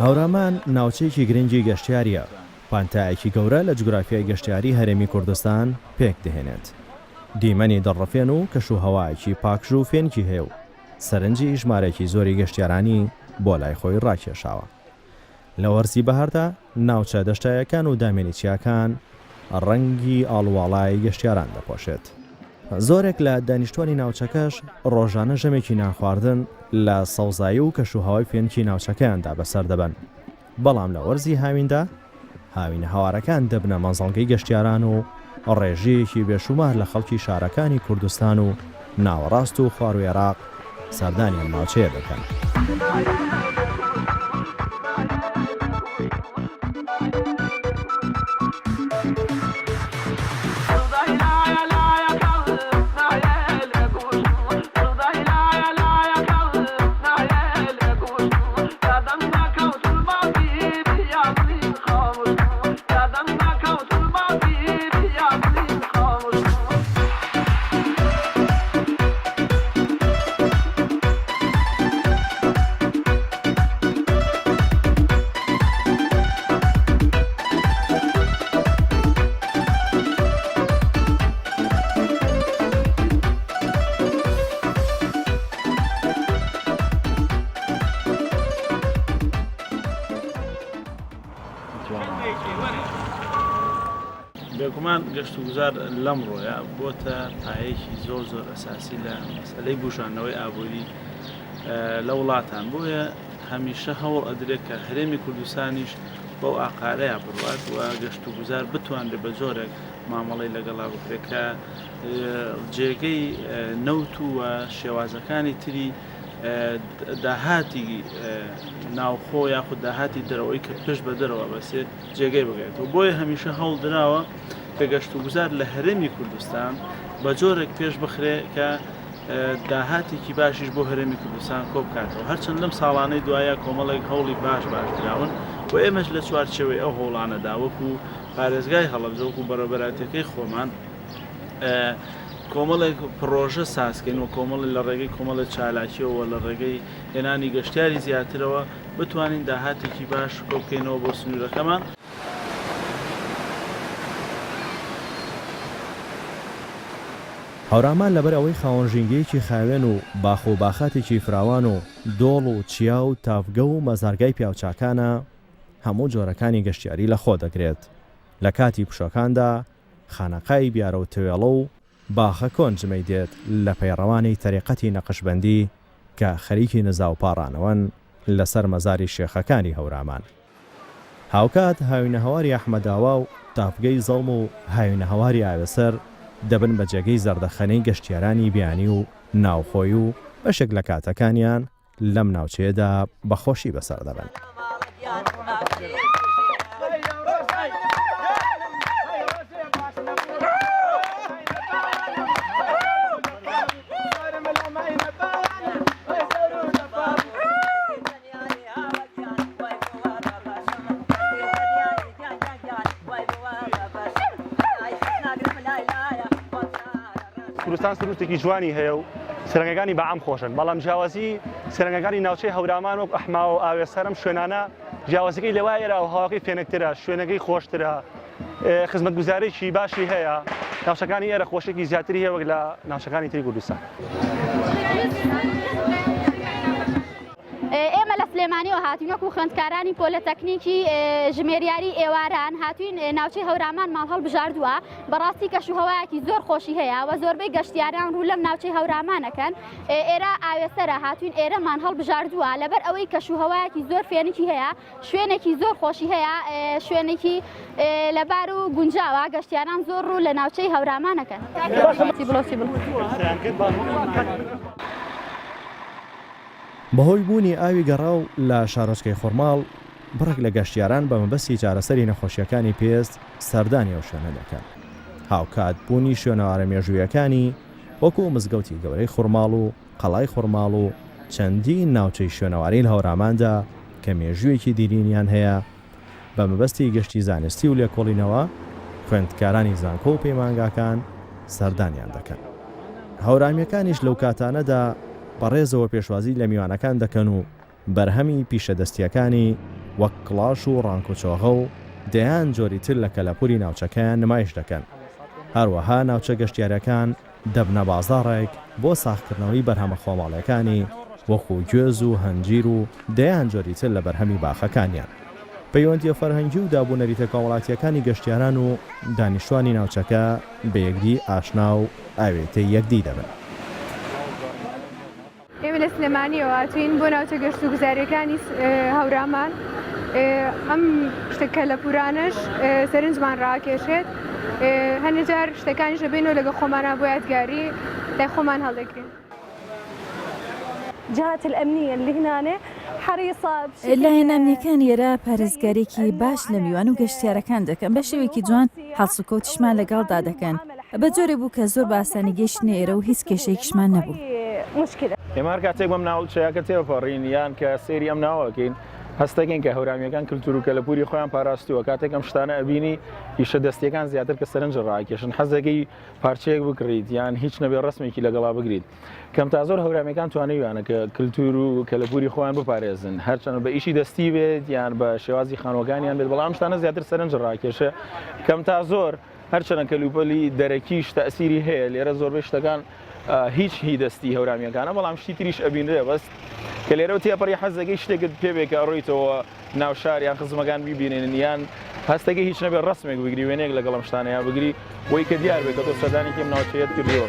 هەورامان ناوچەیەکی گرنگی گەشتیارییە، پانتایەکی گەورە لە جوگرافیای گەشتیاری هەرێمی کوردستان پێکدەهێنێت. دیمەنی دڵڕفێن و کەشوهەوایەکی پاکژ و فێنکی هەیە و سەرنجی ژمارەیەکی زۆری گەشتیارانی بۆ لای خۆی ڕاکێشاوە. لە وەرزی بەهاردا ناوچە دەشتایەکان و دامێنی چیاکان ڕەنگی ئاڵوواڵای گەشتیاران دەپۆشێت. زۆرێک لە دانیشتوانی ناوچەکەش ڕۆژانە ژەمێکی نانخواردن لە سەوزایی و کەشوهەوای فێنکی ناوچەکەیاندا بەسەر دەبەن. بەڵام لە وەرزی هاویندا هاوینەهەوارەکان دەبنە مەنزڵگەی گەشتیاران و ڕێژەیەکی بێشومار لە خەڵکی شارەکانی کوردستان و ناوەڕاست و خواروو عێراق سەردانی ئەم ناوچەیە دەکەن. بێگومان گەشتوگوزار لەمڕۆیا بۆتە پایەیەکی زۆر زۆر ئەساسی لە مەسئەلەی بوژانەوەی ئابووری لە وڵاتان بۆیە هەمیشە هەوڵ ئەدرێت کە هەرێمی کوردستانیش بەو ئاقارەیە بڕوات و گەشتوگوزار بتوانرێت بە جۆرێک مامەڵەی لەگەڵا بکرێت کە جێگەی نەوت و شێوازەکانی تری داهاتی ناوخۆ یاخود داهاتی دەرەوەی کە پشت بە دەرەوە بەسێت جێگەی بگرێتەوە بۆیە هەمیشە هەوڵ دراوە کە گەشت و گوزار لە هەرێمی کوردستان بە جۆرێک پێش بخرێ کە داهاتێکی باشیش بۆ هەرێمی کوردستان کۆ بکاتەوە هەرچەند لەم ساڵانەی دوایە کۆمەڵێک هەوڵی باش باش دراون و ئێمەش لە چوارچێوەی ئەو هەوڵانەدا وەکو پارێزگای هەڵەبجە وەکو بەڕێوەبەرایەتیەکەی خۆمان کۆمەڵێک پڕۆژە سازکەین و کۆمەڵی لە ڕێگەی کۆمەڵێک چالاکیەوە لە ڕێگەی هێنانی گەشتیاری زیاترەوە بتوانین داهاتێکی باش کۆبکەینەوە بۆ سنوورەکەمان. هەورامان لەبەر ئەوەی خاوەن ژینگەیەکی خاوێن و باخ و باخاتێکی فراوان و دۆڵ و چیا و تاڤگە و مەزارگای پیاوچاکانە، هەموو جۆرەکانی گەشتیاری لەخۆ دەگرێت. لە کاتی پشۆکاندا خانەقای بیارە و تەوێڵە و باخە کۆن جمەی دێت لە پەیڕەوانی تەریقەتی نەقشبەندی کە خەریکی نزا و پاڕانەوەن لەسەر مەزاری شێخەکانی هەورامان. هاوکات هاوینەهەواری ئەحمەداوا و تاڤگەی زەڵم و هاوینەهەواری ئاوێسەر دەبن بە جێگەی زەردەخەنەی گەشتیارانی بیانی و ناوخۆی و بەشێک لە کاتەکانیان لەم ناوچەیەدا بە خۆشی بەسەر دەبەن. کوردستان سروشتێکی جوانی هەیە و سەرنگەکانی بە عام خۆشن بەڵام جیاوازی سەرنگەکانی ناوچەی هەورامان وەک ئەحماوە و ئاوێسەر ئەم شوێنانە جیاوازەکەی لەوە ئێرە و هەواکەی فێنکترە شوێنەکەی خۆشترە خزمەتگوزارێکی باشی هەیە ناوچەکانی ئێرە خۆشێکی زیاتری هەیە وەک لە ناوچەکانی تری کوردستان. ئێمە لە سلێمانیەوە هاتوین وەکو خوێندکارانی پۆلەتەکنیکی ژمێریاری ئێواران هاتوین ناوچەی هەورامان ماڵ هەڵبژاردووە بەڕاستی کەش و هەوایەکی زۆر خۆشی هەیە و زۆربەی گەشتیاران ڕوو لەم ناوچەی هەورامانەکەن ئێرە ئاوێسەرە هاتوین ئێرەمان هەڵبژاردووە لەبەر ئەوەی کەش و هەوایەکی زۆر فێنکی هەیە شوێنێکی زۆر خۆشی هەیە شوێنێکی لەبار و گونجاوە گەشتیاران زۆر ڕوو لە ناوچەی هەورامانەکەن. بەهۆی بوونی ئاوی گەڕاو لە شارۆچکەی خورماڵ، بڕێک لە گەشتیاران بە مەبەستی چارەسەری نەخۆشییەکانی پێست سەردانی ئەو شوێنە دەکەن. هاوکات بوونی شوێنەوارە مێژوویەکانی وەکو مزگەوتی گەورەی خورماڵ و قەڵای خورماڵ و چەندین ناوچەی شوێنەواری لە هەوراماندا کە مێژوویەکی دیرینیان هەیە، بە مەبەستی گەشتی زانستی و لێکۆڵینەوە، خوێندکارانی زانکۆ و پەیمانگاکان سەردانیان دەکەن. هەورامییەکانیش لەو کاتانەدا بە ڕێزەوە پێشوازی لە میوانەکان دەکەن و بەرهەمی پیشە دەستییەکانی وەک کڵاش و ڕانکوچۆغە و دەیان جۆری تر لە کەلەپوری ناوچەکەیان نمایش دەکەن. هەروەها ناوچە گەشتیارییەکان دەبنە بازاڕێک بۆ ساغکردنەوەی بەرهەمە خۆماڵییەکانی وەکو گوێز و هەنجیر و دەیان جۆری تر لە بەرهەمی باخەکانیان. پەیوەندییە فەرهەنگی و دابونەریتە کۆمەڵاتییەکانی گەشتیاران و دانیشتوانی ناوچەکە بە یەکدی ئاشنا و ئاوێتەی یەکدی دەبن. ئێمە لە سلێمانیەوە هاتوین بۆ ناوچە گەشتوگوزاریەکانی هەورامان ئەم شتە کەلەپورانەش سەرنجمان ڕاکێشێت هەنێ جار شتەکانیش دەبینەوە لەگە خۆمانە بۆ یادگاری لای خۆمان هەڵدەگرین. جهات الامنیە اللي هنا حریصە بشکل. لایەنە ئەمنیەکان ئێرە پارێزگاریەکی باش لە میوان و گەشتیارەکان دەکەن بە شێوەیەکی جوان هەڵسوکەوتیشمان لەگەڵدا دەکەن بە جۆرێک بوو کە زۆر بە ئاسانی گەیشتینە ئێرە و هیچ کێشەیەکیشمان نەبوو. ئێمە هەر کاتێک بەم ناوچەیەکە تێپەڕین یان کە سەیری ئەم ناوە ئەکەین هەست دەکەین کە هەورامییەکان کلتور و کەلەپوری خۆیان پاراستووە کاتێک ئەم شتانە ئەبینی ئیشە دەستیەکان زیاتر کە سەرنج ڕاکێشن حەزەکەی پارچەیەک بکڕیت یان هیچ نەبێ ڕسمێکی لەگەڵا بگریت کەم تا زۆر هەورامیەکان توانیویانە کە کلتور و کەلەپوری خۆیان بپارێزن هەرچەند بە ئیشی دەستی بێت یان بە شێوازی خانوەکانیان بێت بەڵام شتانە زیاتر سەرنج ڕاکێشە کەم تا زۆر هەرچەنە کەلوپەلی دەرەکیش تەئسیری هەیە لێرە زۆربەی شتەکان هیچ هی دەستی هەورامیەکانە بەڵام شتی تریش ئەبینرێ بەس کە لێرەوە تێپەڕی حەزەکەی شتێکت پێ بێ کە ئەڕۆیتەوە ناو شار یان خزمەکان بیبینن یان هەستەکەی هیچ نەبێ ڕسمێک بگری وێنەیەک لەگەڵ ئەم شتانەیا بگری بۆی کە دیار بێت کە تۆ سەردانێکی ئەم ناوچەیەت کردووە.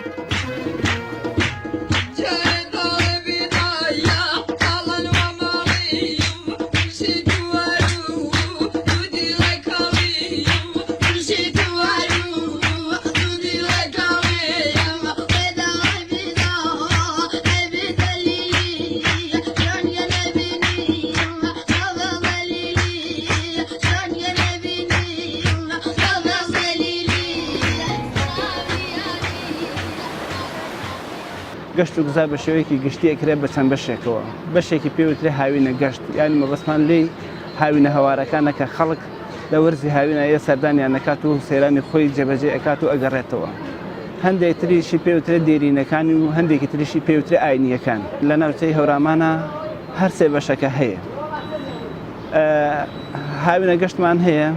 گەشت و گوزار بە شێوەیەکی گشتی ئەکرێت بە چەند بەشێکەوە بەشێکی پێوترێ هاوینە گەشت یانی مەبەستمان لێی هاوینە هەوارەکانە کە خەڵک لە وەرزی هاوینە یە سەردانیان ئەکات و سەیرانی خۆی جێبەجێ ئەکات و ئەگەڕێتەوە هەندێک تریشی پێوترێ دێرینەکانی و هەندێکی تریشی پێوترێ ئاینیەکان لە ناوچەی هەورامانە هەر سێ بەشەکە هەیە هاوینە گەشتمان هەیە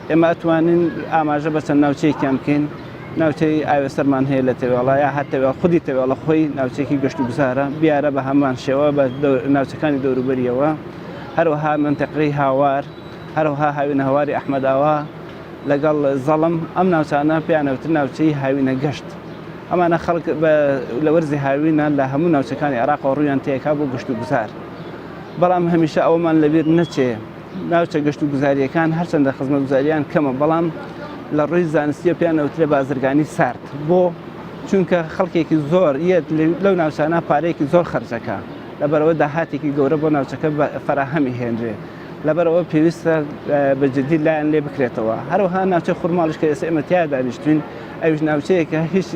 ئێمە ئەتوانین ئاماژە بە چەند ناوچەیەکیان بکەین ناوچەی ئاوێسەرمان هەیە لە تەوێڵە یا هەر تەوێڵ خودی تەوێڵە خۆی ناوچێکی گەشت و گوزارە بیارە بە هەمان شێوە بە ناوچەکانی دەوروبەریەوە هەروەها منتەقەی هاوار هەروەها هاوینە هەواری ئەحمەداوا لەگەڵ زەڵم ئەم ناوچانە پێیان ئەوتر ناوچەی هاوینە گەشت ئەمانە خەڵک لە وەرزی هاوینە لە هەموو ناوچەکانی عێراقەوە ڕوویان تێکا بۆ گەشت و گوزار بەڵام هەمیشە ئەوەمان لەبیر نەچێ ناوچە گەشت و گوزاریەکان هەرچەندە خزمەتگوزاریان کەمە بەڵام لە ڕووی زانستیە پێیان ئەوترێ بازرگانی سارد بۆ چونکە خەڵکێکی زۆر یەت لەو ناوچانە پارەیەکی زۆر خەرجەکە لەبەرەوە داهاتێکی گەورە بۆ ناوچەکە فەراهەمی هێنرێ لەبەرئەوە پێویستە بە جدی لایان لێ بکرێتەوە هەروەها ناوچەی خورماڵیش کە ئێستا ئێمە تیا دانیشتوین ئەویش ناوچەیەکە هیچ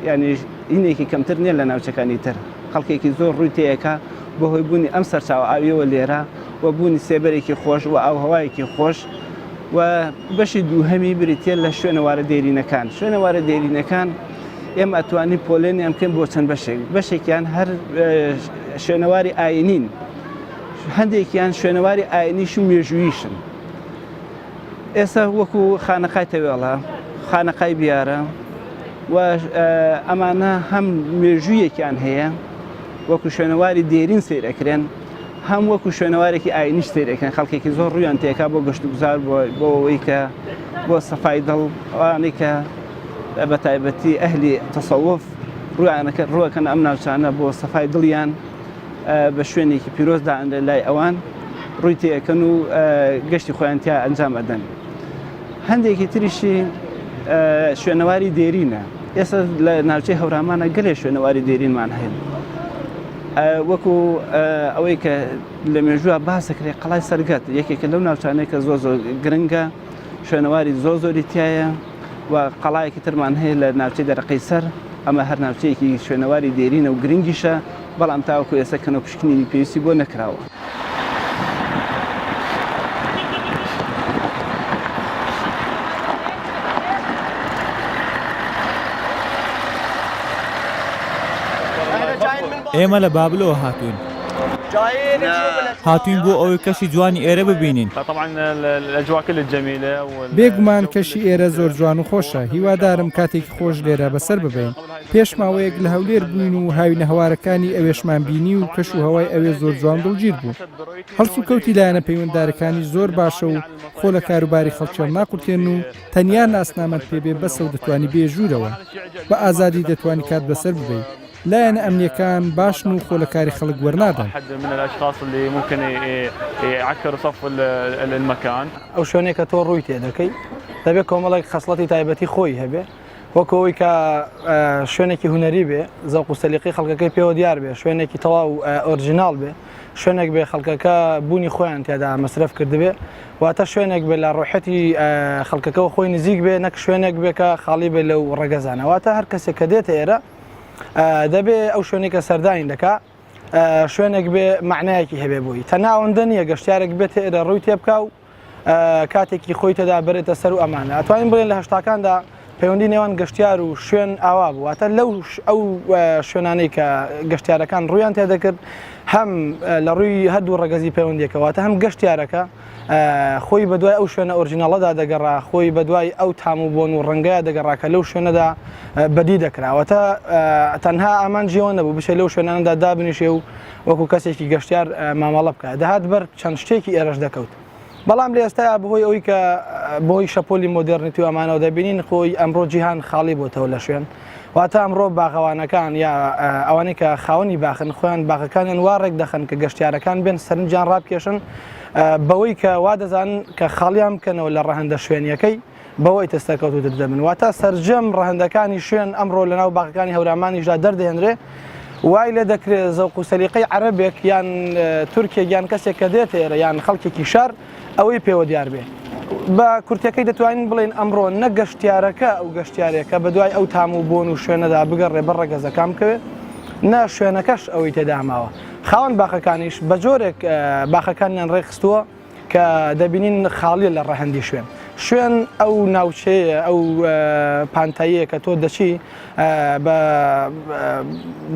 ینی هینێکی کەمتر نییە لە ناوچەکانی تر خەڵکێکی زۆر ڕووی تێیەکە بەهۆی بوونی ئەم سەرچاوە ئاویەوە لێرە و بوونی سێبەرێکی خۆش و ئاوهەوایەکی خۆش و بەشی دووهەمی بریتە لە شوێنەوارە دێرینەکان شوێنەوارە دێرینەکان ئێمە ئەتوانین پۆلێنیان بکەین بۆ چەند بەشێک بەشێکیان هەر شوێنەواری ئاینین هەندێکیان شوێنەواری ئاینیش و مێژوویشن ئێستا وەکو خانەقای تەوێڵە خانەقای بیارە و ئەمانە هەم مێژوویەکیان هەیە وەکو شوێنەواری دێرین سیر ئەکرێن هەم وەکو شوێنەوارێکی ئاینیش سیر ئەکرێن خەڵکێکی زۆر ڕویان تێکا بۆ گەشت و گوزار بۆ ئەوەی کە بۆ سەفای دڵ ئەوانەی کە بە تایبەتی ئەهلی تەسەوف ڕویانەکە ڕوەکەن ئەم ناوچانە بۆ سەفای دڵیان بە شوێنێکی پیرۆز دائەنرێت لای ئەوان ڕووی تێەکەن و گەشتی خۆیان تیا ئەنجام ئەدەن هەندێکی تریشی شوێنەواری دێرینە ئێستا لە ناوچەی هەورامانە گەلێ شوێنەواری دێرینمان هەیە وەکو ئەوەی کە لە مێژووە باسەکرێ قەڵای سەرگەت یەکێکە لەو ناوچانەیە کە زۆر زۆر گرنگە شوێنەواری زۆر زۆری تایە و قەڵایەکی ترمان هەیە لە ناوچەی دەرەقەیسەر، ئەمە هەر ناوچەیەکی شوێنەواری دێرینە و گرنگیشە، بەڵام تاوەکو ئێستا کەنەوپشکنینی پێویستی بۆ نەکراوە. ئێمە لە بابلەوە هاتووین. هاتووین بۆ ئەوەی کەشی جوانی ئێرە ببینین. بێگومان کەشی ئێرە زۆر جوان و خۆشە، هیوادارم کاتێکی خۆش لێرە بەسەر ببەین. پێش ماوەیەک لە هەولێر بووین و هاوینەهەوارەکانی ئەوێشمان بینی و کەش و هەوای ئەوێ زۆر جوان دڵگیر بوو. هەڵسوکەوتی لایەنە پەیوەنددارەکانیش زۆر باشە و خۆ لە کاروباری خەڵکی هەڵناقورتێنن و تەنیا ناسنامەت پێ بێ بەسە و دەتوانی بێیە ژوورەوە. بە ئازادی دەتوانی کات بەسەر ببەی. لایەنە ئەمنییەکان باشن و خۆ لە کاری خەڵک وەرنادەن. ئەو شوێنەی کە تۆ ڕووی تێ دەکەی دەبێ کۆمەڵێک خەسڵەتی تایبەتی خۆی هەبێ وەکو ئەوەی کە شوێنێکی هونەری بێ زەوق و سەلیقەی خەڵکەکەی پێوە دیار بێ شوێنێکی تەواو ئۆرجیناڵ بێ شوێنێک بێ خەڵکەکە بوونی خۆیان تێدا مەسرەف کردبێ واتە شوێنێک بێ لە ڕۆحەتی خەڵکەکەەوە خۆی نزیک بێ نەک شوێنێک بێ کە خاڵی بێ لەو ڕەگەزانە واتە هەر کەسێک کە دێتە ئێرە دەبێ ئەو شوێنێک کە سەردانی دەکا شوێنێک بێ معنایەکی هەبێ بۆی تەنها ئەوەندە نییە گەشتارێک بێتە ئێرە ڕووی تێبکا و کاتێکی خۆی تێدا بەرێتە سەر و ئەمانە ئەتوانین بڵێن لە هەشتاکاندا پەیوەندی نێوان گەشتیار و شوێن ئاوا بوو واتە لەو ئەو شوێنانەی کە گەشتیارەکان ڕویان تێدەکرد هەم لە ڕووی هەردوو ڕەگەزی پەیوەندیەکە واتە هەم گەشتیارەکە خۆی بە دوای ئەو شوێنە ئۆرجیناڵەدا دەگەڕا خۆی بە دوای ئەو تام و بۆن و ڕەنگەیە دەگەڕا کە لەو شوێنەدا بەدی دەکراوەتە تەنها ئامانجیەوە نەبوو بچێت لەو شوێنانەدا دابنیشێ و وەکو کەسێکی گەشتیار مامەڵە بکات دەهات بەر چەند شتێکی ئێرەش دەکەوت بەڵام لە ئێستایا بەهۆی ئەوەی کە بەهۆی شەپۆلی مۆدێرنیتی و ئەمانەوە دەبینین خۆی ئەمڕۆ جیهان خاڵی بۆتەوە لە شوێن واتە ئەمڕۆ باغەوانەکان یا ئەوانەی کە خاوەنی باخن خۆیان باغەکانیان وا ڕێک دەخەن کە گەشتیارەکان بێن سەرنجیان ڕابکێشن بەوەی کە وا دەزانن کە خاڵیان بکەنەوە لە ڕەهەندە شوێنیەکەی بەوەی تر سەرکەوتووتر دەبن. واتە سەرجەم ڕەهەندەکانی شوێن ئەمڕۆ لەناو باخەکانی هەورامانیشدا دەردەهێنرێ، وای لێ دەکرێ زەوق و سەلیقەی عەرەبێک یان تورکێک یان کەسێک کە دێتە ئێرە یان خەڵکێکی شار ئەوەی پێوە دیار بێ. بە کورتەکەی دەتوانین بڵێین ئەمڕۆ نە گەشتیارەکە ئەو گەشتیارێکە بە دوای ئەو تام و بۆن و شوێنەدا بگەڕێ بەر ڕەگەزەکان بکەوێ، نە شوێنەکەش ئەوەی تێدا ماوە. خاوەن باخەکانیش بە جۆرێک باخەکانیان ڕێکخستووە، کە دەبینین خاڵیە لە ڕەهەندی شوێن. شوێن ئەو ناوچەیە، ئەو پانتاییە کە تۆ دەچی بە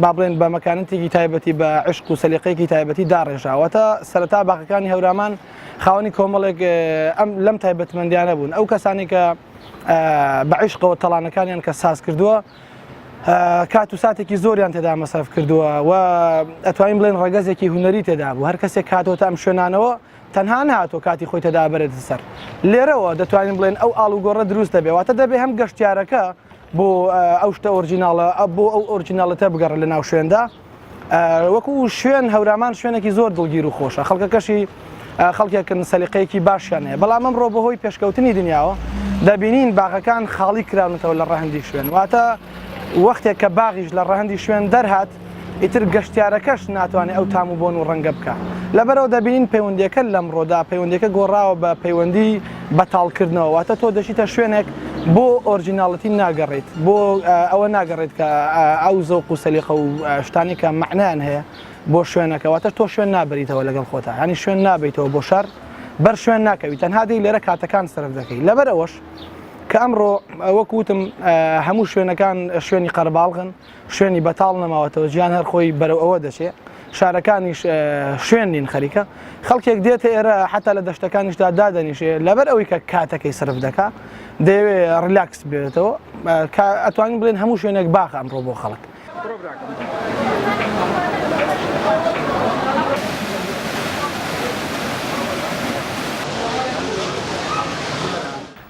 با بڵێن بە مەکانەتێکی تایبەتی بە عشق و سەلیقەیەکی تایبەتی داڕێژراوە. واتە سەرەتا باخەکانی هەورامان خاوەنی کۆمەڵێک ئەم لەم تایبەتمەندیانە بوون. ئەو کەسانی کە بە عشقەوە تەڵانەکانیان کە ساز کردووە کات و ساتێکی زۆریان تێدا مەسەرف کردووە و ئەتوانین بڵێن ڕەگەزێکی هونەری تێدا بوو هەر کەسێک هاتۆتە ئەم شوێنانەوە تەنها نهاتوە کاتی خۆی تێدا بەرێتە سەر لێرەوە دەتوانین بڵێن ئەو ئاڵوگۆڕە دروست دەبێ واتە دەبێ هەم گەشتیارەکە بۆ ئەو شتە ئۆرجیناڵە بۆ ئەو ئۆرجیناڵەتە بگەڕێ لە ناو شوێندا وەکو شوێن هەورامان شوێنێکی زۆر دڵگیر و خۆشە خەڵکەکەشی خەڵکێکن سەلیقەیەکی باشیان هەیە بەڵام ئەمڕۆ بەهۆی پێشکەوتنی دنیاوە دەبینین باغەکان خاڵی کراونەتەوە لە ڕەهەندی شوێن واتە وەختێک کە باغیش لە ڕەهەندی شوێن دەرهات ئیتر گەشتیارەکەش ناتوانێت ئەو تام و بۆن و ڕەنگە بکە لەبەرەوە دەبینین پەیوەندیەکە لەمڕۆدا پەیوەندیەکە گۆڕاوە بە پەیوەندی بەتاڵکردنەوە واتە تۆ دەچیتە شوێنێک بۆ ئۆرجیناڵەتی ناگەڕێیت بۆ ئەوە ناگەڕێیت کە ئەو زەوق و سەلیقە و شتانی کە مەعنایان هەیە بۆ شوێنەکە واتە تۆ شوێن نابریتەوە لەگەڵ خۆتا هەنی شوێن نابیتەوە بۆ شار بەر شوێن ناکەوی تەنها دێی لێرە کاتەکان سەرف دەکەی لەبەر ئەوەش کە ئەمڕۆ وەک وتم هەموو شوێنەکان شوێنی قەرەباڵغن شوێنی بەتاڵ نەماوەتەوە جیان هەر خۆی بەرەو ئەوە دەچێ شارەکانیش شوێن نین خەریکە خەڵکێک دێتە ئێرە حتا لە دەشتەکانیشدا دادەنیشێ لەبەر ئەوەی کە کاتەکەی سرف دەکا دەیەوێ ڕیلاکس بێتەوە ئەتوانین بڵێن هەموو شوێنێک باخ ئەمڕۆ بۆ خەڵک.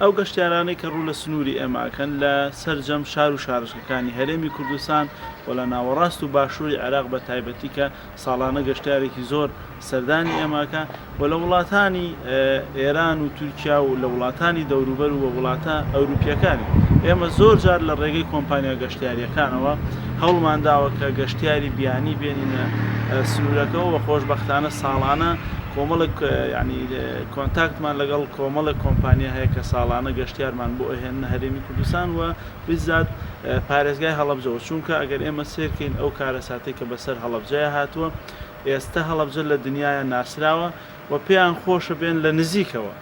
ئەو گەشتیارانەی کە ڕوو لە سنووری ئێمە ئەکەن لە سەرجەم شار و شارۆچکەکانی هەرێمی کوردستان و لە ناوەڕاست و باشووری عێراق بە تایبەتی کە ساڵانە گەشتیارێکی زۆر سەردانی ئێمە ئەکا و لە وڵاتانی ئێران و تورکیا و لە وڵاتانی دەوروبەر و وڵاتە ئەوروپییەکانی ئێمە زۆر جار لە ڕێگەی کۆمپانیا گەشتیارییەکانەوە هەوڵمان داوە کە گەشتیاری بیانی بێنینە سنوورەکەوە و خۆشبەختانە ساڵانە کۆمەڵێک یانی contact مان لەگەڵ کۆمەڵێک کۆمپانیا هەیە کە ساڵانە گەشتیارمان بۆ ئەهێننە هەرێمی کوردستان و بیزات پارێزگای هەڵەبجەوە چونکە ئەگەر ئێمە سێرکەین ئەو کارەساتەی کە بەسەر هەڵەبجەیا هاتووە ئێستە هەڵەبجە لە دنیایا ناسراوە و پێیان خۆشە بێن لە نزیکەوە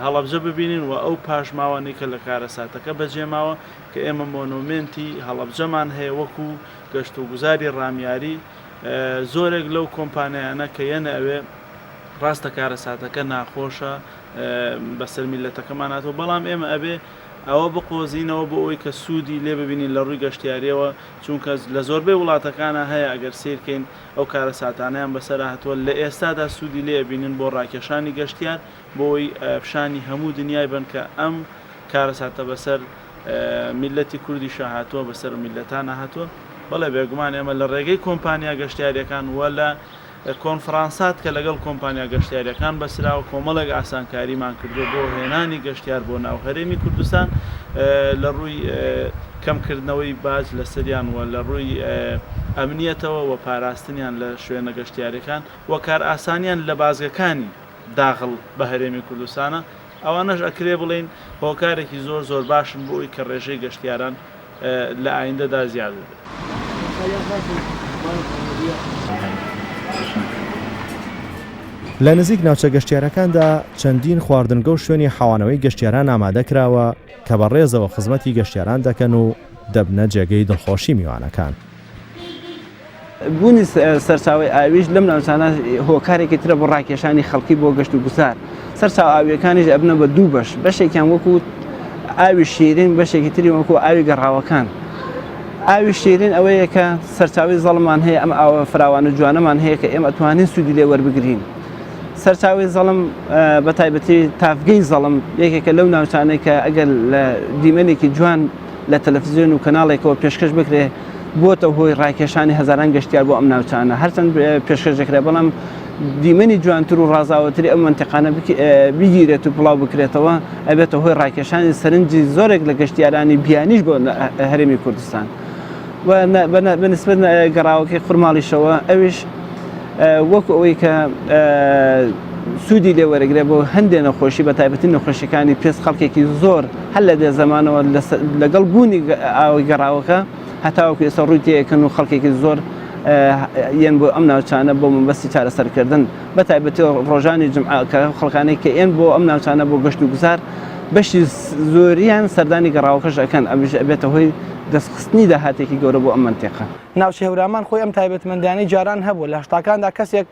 هەڵەبجە ببینن و ئەو پاشماوانەی کە لە کارەساتەکە بەجێماوە کە ئێمە مۆنۆمێنتی هەڵەبجەمان هەیە وەکو گەشتوگوزاری ڕامیاری. زۆرێک لەو کۆمپانیایانە کە یەنە ئەوێ ڕاستە کارەساتەکە ناخۆشە بەسەر میللەتەکەمان هاتووە، بەڵام ئێمە ئەبێ ئەوە بقۆزینەوە بۆ ئەوەی کە سوودی لێ ببینین لە ڕووی گەشتیارییەوە، چونکە لە زۆربەی وڵاتەکانا هەیە ئەگەر سەیر کەین ئەو کارەساتانەیان بەسەرا هاتووە لە ئێستادا سوودی لێ ئەبینن بۆ ڕاکێشانی گەشتیار بۆ ئەوەی پیشانی هەموو دنیای بەن کە ئەم کارەساتە بەسەر میللەتی کوردیشا هاتووە بەسەر میللەتانا هاتووە. بەڵێ بێگومان ئێمە لە ڕێگەی کۆمپانیا گەشتیارییەکان و لە کۆنفرانسات کە لەگەڵ کۆمپانیا گەشتیارییەکان بەسراوە کۆمەڵێک ئاسانکاریمان کردووە بۆ هێنانی گەشتیار بۆ ناو هەرێمی کوردستان لە ڕووی کەمکردنەوەی باج لەسەریان و لە ڕووی ئەمنیەتەوە و پاراستنیان لە شوێنە گەشتیارییەکان و کارئاسانیان لە بازگەکانی داخڵ بە هەرێمی کوردستانە ئەوانەش ئەکرێ بڵێین هۆکارێکی زۆر زۆر باشن بۆ ئەوی کە ڕێژەی گەشتیاران لە ئایندەدا زیاد ببێت. لە نزیک ناوچە گەشتیارەکاندا چەندین خواردنگە و شوێنی حەوانەوەی گەشتیاران ئامادە کراوە کە بە ڕێزەوە خزمەتی گەشتیاران دەکەن و دەبنە جێگەی دڵخۆشی میوانەکان. بوونی سەرچاوەی ئاویش لەم ناوچانە هۆکارێکی ترە بۆ ڕاکێشانی خەڵکی بۆ گەشت و گوزار سەرچاوە ئاویەکانیش ئەبنە بە دوو بەش بەشێکیان وەکو ئاوی شیرین بەشێکی تری وەکو ئاوی گەڕاوەکان ئاوی شیرین ئەوەیە کە سەرچاوی زەڵمان هەیە ئەم ئاوە فراوان و جوانەمان هەیە کە ئێمە توانین سوودی لێ وەربگرین سەرچاوی زەڵم بە تایبەتی تافگەی زەڵم یەکێکە لەو ناوچانەی کە ئەگەر لە دیمەنێکی جوان لە تەلەفزیۆن و کەناڵێکەوە پێشکەش بکرێ بۆتە هۆی ڕاکێشانی هەزاران گەشتیار بۆ ئەم ناوچانە هەرچەند پێشکەش دەکرێت بەڵام دیمەنی جوانتر و ڕازاوەتری ئەم منتیقانە بگیرێت و بڵاو بکرێتەوە ئەبێتە هۆی ڕاکێشانی سەرنجی زۆرێک لە گەشتیارانی بیانیش بۆ هەرێمی کوردستان و بەنسبەت گەڕاوەکەی خورماڵیشەوە ئەویش وەکو ئەوەی کە سوودی لێ وەرەگرێ بۆ هەندێ نەخۆشی بە تایبەتی نەخۆشیەکانی پێست خەڵکێکی زۆر هەر لە دێ زەمانەوە لەگەڵ بوونی ئاوی گەڕاوەکە هەتاوەکو ئێستا ڕووی تێکەن و خەڵکێکی زۆر یەن بۆ ئەم ناوچانە بۆ مەبەستی چارەسەرکردن بە تایبەتی ڕۆژانی جمعە کە خەڵکانێک کە ئێن بۆ ئەم ناوچانە بۆ گەشت و گوزار بەشی زۆریان سەردانی گەڕاوەکەش ئەکەن ئەمیش ئەبێتە هۆی دەستخستنی داهاتێکی گەورە بۆ ئەم مەنتیقە. ناوچەی هەورامان خۆی ئەم تایبەتمەندیانەی جاران هەبووە، لە هەشتاکاندا کەسێک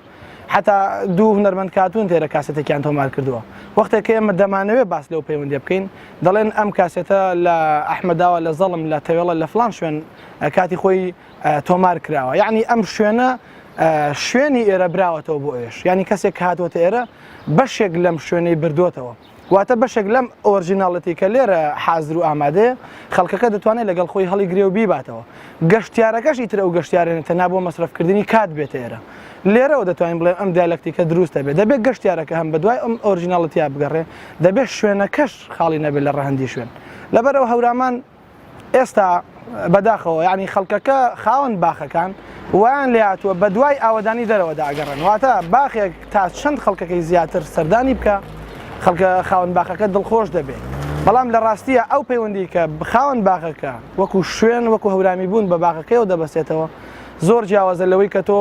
حەتا دوو هونەرمەند کاتوون تێرە کاسێتێکیان تۆمار کردووە. وەختێک کە ئێمە دەمانەوێت باس لەو پەیوەندیە بکەین، دەڵێن ئەم کاسێتە لە ئەحمەداوە لە زەڵم لە تەوێڵە لە فڵان شوێن کاتی خۆی تۆمار کراوە. یەعنی ئەم شوێنە شوێنی ئێرە براوەتەوە بۆ ئەوێش. یەعنی کەسێک کە هاتووەتە ئێرە بەشێک لەم شوێنەی بردووەتەوە. واتە بەشێک لەم originality کە لێرە حازر و ئامادەیە، خەڵکەکە دەتوانێت لەگەڵ خۆی هەڵیگرێ و بیباتەوە. گەشتیارەکەش ئیتر ئەو گەشتیارە تەنها بۆ مەسرەفکردنی کات بێتە ئێرە. لێرەوە دەتوانین بڵێین ئەم دیالەکتیکە دروست دەبێت. دەبێت گەشتیارەکە هەم بەدوای ئەم originality ە بگەڕێ، دەبێت شوێنەکەش خاڵی نەبێت لە ڕەهەندی شوێن. لەبەرئەوە هەورامان ئێستا بەداخەوە یانی خەڵکەکە خاوەن باخەکان وایان لێهاتووە بەدوای ئاوەدانی دەرەوەدا ئەگەڕێن واتە باخێک تا چەند خەڵکەکەی زیاتر سەردانی بکە خەڵکە خاوەن باخەکە دڵخۆش دەبێت بەڵام لە ڕاستیە ئەو پەیوەندی کە خاوەن باخەکە وەکو شوێن وەکو هەورامی بوون بە باخەکەیەوە دەبەستێتەوە زۆر جیاوازە لەوەی کە تۆ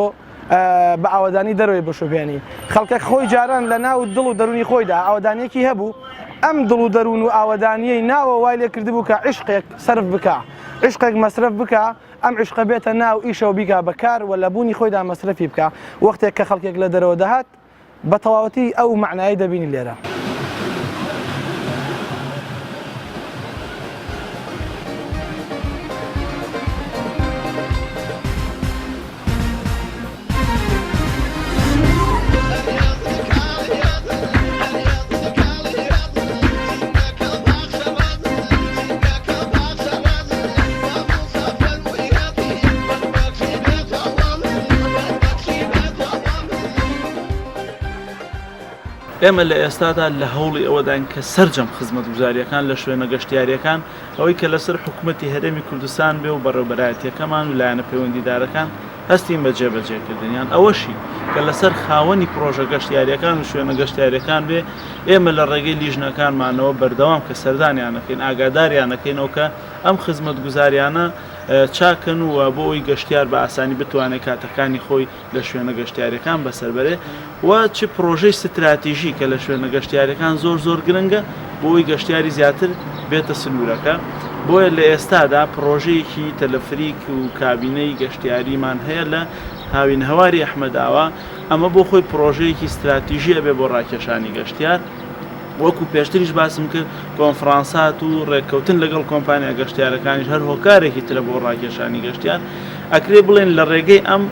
بە ئاوەدانی دەرەوەی بشوبهێنی. خەڵکەک خۆی جاران لە ناو دڵ و دەروونی خۆیدا ئاوەدانییەکی هەبوو، ئەم دڵ و دەروون و ئاوەدانییەی ناوە وای لێ کردبوو کە عیشقێک سەرف بکا، عیشقێک مەسرەف بکا، ئەم عیشقە بێتە ناو ئیشەوە بیکا بە کار و لە بوونی خۆیدا مەسرەفی بکا، وەختێک کە خەڵکێک لە دەرەوە دەهات بە تەواوەتی ئەو مەعنایەی دەبینی لێرە. ئێمە لە ئێستادا لە هەوڵی ئەوەداین کە سەرجەم خزمەتگوزارییەکان لە شوێنە گەشتیارییەکان ئەوەی کە لەسەر حکومەتی هەرێمی کوردستان بێ و بەڕێوبەرایەتییەکەمان و لایەنە پەیوەندیدارەکان هەستین بە جێبەجێکردنیان، ئەوەشی کە لەسەر خاوەنی پڕۆژە گەشتیارییەکان و شوێنە گەشتیارییەکان بێ، ئێمە لە ڕێگەی لیژنەکانمانەوە بەردەوام کە سەردانیان ئەکەین ئاگاداریان ئەکەینەوە کە ئەم خزمەتگوزاریانە چاکەن و بۆ ئەوەی گەشتیار بە ئاسانی بتوانێت کاتەکانی خۆی لە شوێنە گەشتیاریەکان بەسەر بەرێ و چ پڕۆژەی ستراتیژی کە لە شوێنە گەشتیاریەکان زۆر زۆر گرنگە بۆ ئەوەی گەشتیاری زیاتر بێتە سنوورەکە بۆیە لە ئێستادا پڕۆژەیەکی تەلەفریک و کابینەی گەشتیاریمان هەیە لە. هاوینهەواری ئەحمەدئاوا، ئەمە بۆ خۆی پڕۆژەیەکی ستراتیژی ئەبێ بۆ ڕاکێشانی گەشتیار. وەکو پێشتریش باسم کرد کۆنفرانسات و ڕێککەوتن لەگەڵ کۆمپانیا گەشتیارەکانیش هەر هۆکارێکی ترە بۆ ڕاکێشانی گەشتیار. ئەکرێ بڵێن لە ڕێگەی ئەم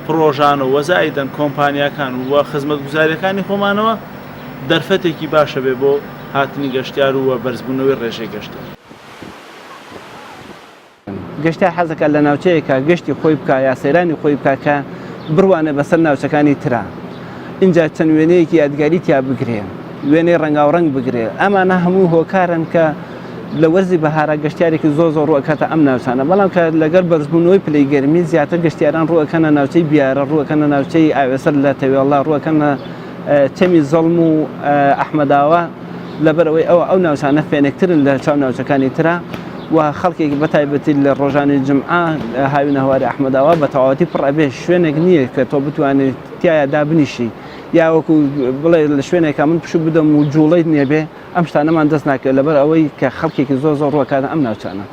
پڕۆژانە و وەزائیدەن کۆمپانیاکان و خزمەتگوزاریەکانی خۆمانەوە دەرفەتێکی باشە بێ بۆ هاتنی گەشتیار و بەرزبوونەوەی ڕێژەی گەشتیار. گەشتیار حەز دەکات لە ناوچەیەکا گەشتی خۆی بکا یا سەیرانی خۆی بکا کە بڕوانێ بەسەر ناوچەکانی ترا ئینجا چەند وێنەیەکی یادگاری تیا بگرێ وێنەی ڕەنگاوڕەنگ بگرێ ئەمانە هەموو هۆکارن کە لە وەرزی بەهارا گەشتیارێکی زۆر زۆر ڕووەکاتە ئەم ناوچانە بەڵام کە لەگەڵ بەرزبوونەوەی پلەی گەرمی زیاتر گەشتیاران ڕووەکەنە ناوچەی بیارە ڕووەکەنە ناوچەی ئاوێسەر لە تەوێڵە ڕووەکەنە چەمی زەڵم و ئەحمەداوا لەبەرئەوەی ئەوە ئەو ناوچانە فێنکترن لە چاو ناوچەکانی ترا و خەڵکێک بە تایبەتی لە ڕۆژانی جمعە هاوینەهواری ئەحمەداوا بە تەواوەتی پڕ ئەبێ شوێنێک نییە کە تۆ بتوانیت تایە دابنیشی یا وەکو بڵێ لە شوێنێکا من پشوو بدەم و جوڵەی نێبێ ئەم شتانەمان دەست ناکەوێت لەبەر ئەوەی کە خەڵکێکی زۆر زۆر ڕووەکاتە ئەم ناوچانە.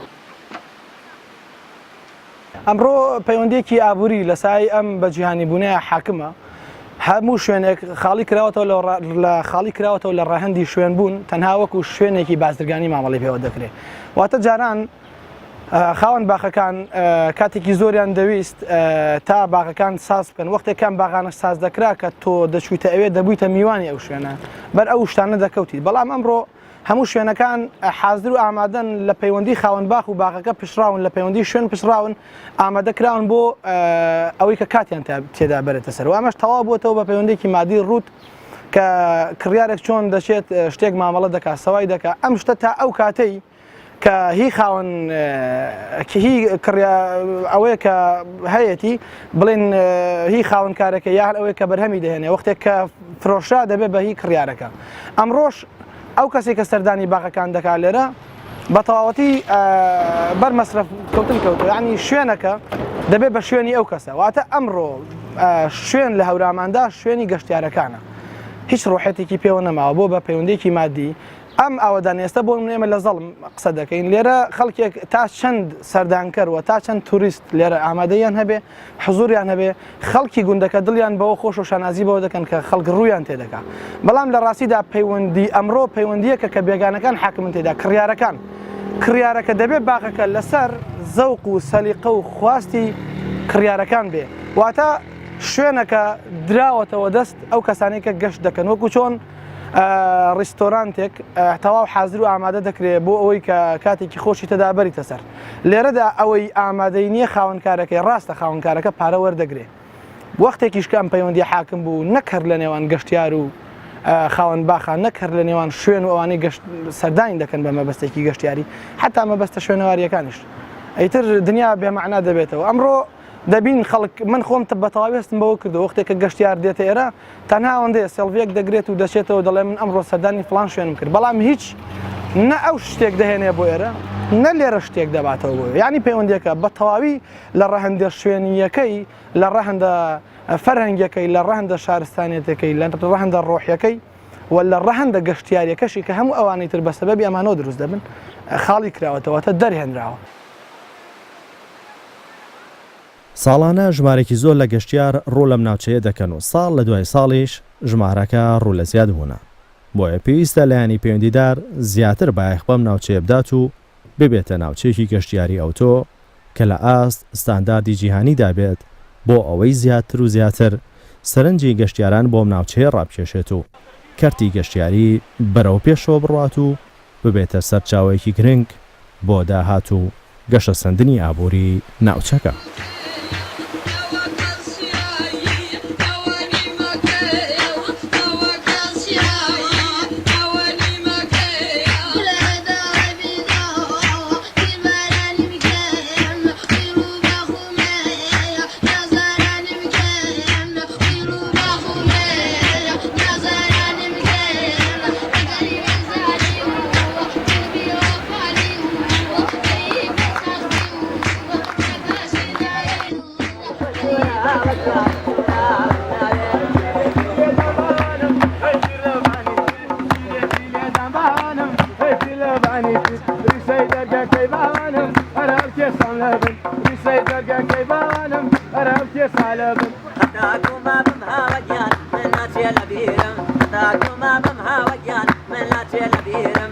ئەمڕۆ پەیوەندییەکی ئابووری لە سایەی ئەم بەجیهانیبوونەیە حاکمە، هەموو شوێنێک خاڵی کراوەتەوە لە خاڵی کراوەتەوە لە ڕەهەندی شوێنبوون تەنها وەکو شوێنێکی بازرگانی مامەڵەی پێوە دەکرێت. واتە جاران خاوەن باخەکان کاتێکی زۆریان دەویست تا باغەکان ساز بکەن، وەختێک کە ئەم باغانەش ساز دەکرا کە تۆ دەچوویتە ئەوێ دەبوویتە میوانی ئەو شوێنە، بەر ئەو شتانە دەکەوتیت، بەڵام ئەمڕۆ هەموو شوێنەکان حازر و ئامادەن لە پەیوەندی خاوەن باخ و باخەکە پچڕاون لە پەیوەندی شوێن پچڕاون ئامادە کراون بۆ ئەوەی کە کاتیان تێدا بەرێتە سەر و ئەمەش تەواو بووەتەوە بە پەیوەندێکی مادی ڕووت کە کڕیارێک چۆن دەچێت شتێک مامەڵە دەکات سەوای دەکات ئەم شتە تا ئەو کاتەی کە هی خاوەن هی کڕیا ئەوەیە کە هەیەتی بڵێن هی خاوەن کارەکە یا هەر ئەوەیە کە بەرهەمی دەهێنێ وەختێک کە فرۆشرا دەبێت بە هی کڕیارەکە ئەمڕۆش ئەو کەسێک کە سەردانی باغەکان دەکات لێرە بە تەواوەتی بەر مەسرەف کەوتن کەوتو ینی شوێنەکە دەبێت بە شوێنی ئەو کەسە واتە ئەمڕۆ شوێن لە هەوراماندا شوێنی گەشتیارەکانە هیچ ڕۆحێتێکی پێوە نەماوە بۆ بە پەیوەندێکی مادی ئەم ئاوەدانە ئێستا بۆ نمونە ئێمە لە زەڵم قسە دەکەین لێرە خەڵکێک تا چەند سەردانکەر و تا چەند توریست لێرە ئامادەیان هەبێ حزوریان هەبێ خەڵکی گوندەکە دڵیان بەوە خۆش و شانازی بەوە دەکەن کە خەڵک ڕوویان تێدەکا بەڵام لە ڕاستیدا پەیوەندی ئەمڕۆ پەیوەندیەکە کە بێگانەکان حاکمن تێدا کڕیارەکان کڕیارەکە دەبێ باخەکە لەسەر زەوق و سەلیقە و خواستی کڕیارەکان بێ واتە شوێنەکە دراوەتەوە دەست ئەو کەسانەی کە گەشت دەکەن وەکو چۆن ڕیستۆرانتێک تەواو حازر و ئامادە دەکرێت بۆ ئەوەی کە کاتێکی خۆشی تێدا بەریتە سەر لێرەدا ئەوەی ئامادەی نییە خاوەنکارەکەی ڕاستە خاوەنکارەکە پارە وەردەگرێ وەختێکیش کە ئەم پەیوەندی حاکم بوو نەک هەر لە نێوان گەشتیار و خاوەن باخان نەک هەر لە نێوان شوێن و ئەوانەی گەشت سەردانی دەکەن بە مەبەستێکی گەشتیاری حتا مەبەستە شوێنەواریەکانیش ئیتر دنیا بێمەعنا دەبێتەوە ئەمڕۆ دەبین خەڵک من خۆم بە تەواوی هەستم بەوە کردو وەختێک کە گەشتیار دێتە ئێرە تەنها ئەوەندەیە سێڵڤیەک دەگرێت و دەچێتەوە دەڵێ من ئەمڕۆ سەردانی فڵان شوێنم کرد بەڵام هیچ نە ئەو شتێک دەهێنێ بۆ ئێرە نە لێرە شتێک دەباتەوە بۆ یعنی پەیوەندیەکە بە تەواوی لە ڕەهەندە شوێنیەکەی لە ڕەهەندە فەرهەنگەکەی لە ڕەهەندە شارستانیەتەکەی لە ڕەهەندە ڕۆحیەکەی و لە ڕەهەندە گەشتیاریەکەشی کە هەموو ئەوانەی تر بە سەبەبی ئەمانەوە دروست دەبن خاڵی کراوەتەوە واتە دەرهێنراوە. ساڵانە ژمارەیەکی زۆر لە گەشتیار ڕوو لەم ناوچەیە دەکەن و ساڵ لە دوای ساڵیش ژمارەکە ڕوو لە زیادبوونە، بۆیە پێویستە لایەنی پەیوەندیدار زیاتر بایەخ بەم ناوچەیە بدات و ببێتە ناوچەیەکی گەشتیاری ئەوتۆ کە لە ئاست ستانداردی جیهانیدا بێت بۆ ئەوەی زیاتر و زیاتر سەرنجی گەشتیاران بۆم ناوچەیە ڕابکێشێت و کەرتی گەشتیاری بەرەو پێشەوە بڕوات و ببێتە سەرچاوەیەکی گرنگ بۆ داهات و گەشەسەندنی ئابووری ناوچەکە. هەرم تێسا لە بن. هەتاکو مابم هاوە گیان من ناچێ لە بیرم هەتاکو مابم هاوە گیان من ناچێ لە بیرم.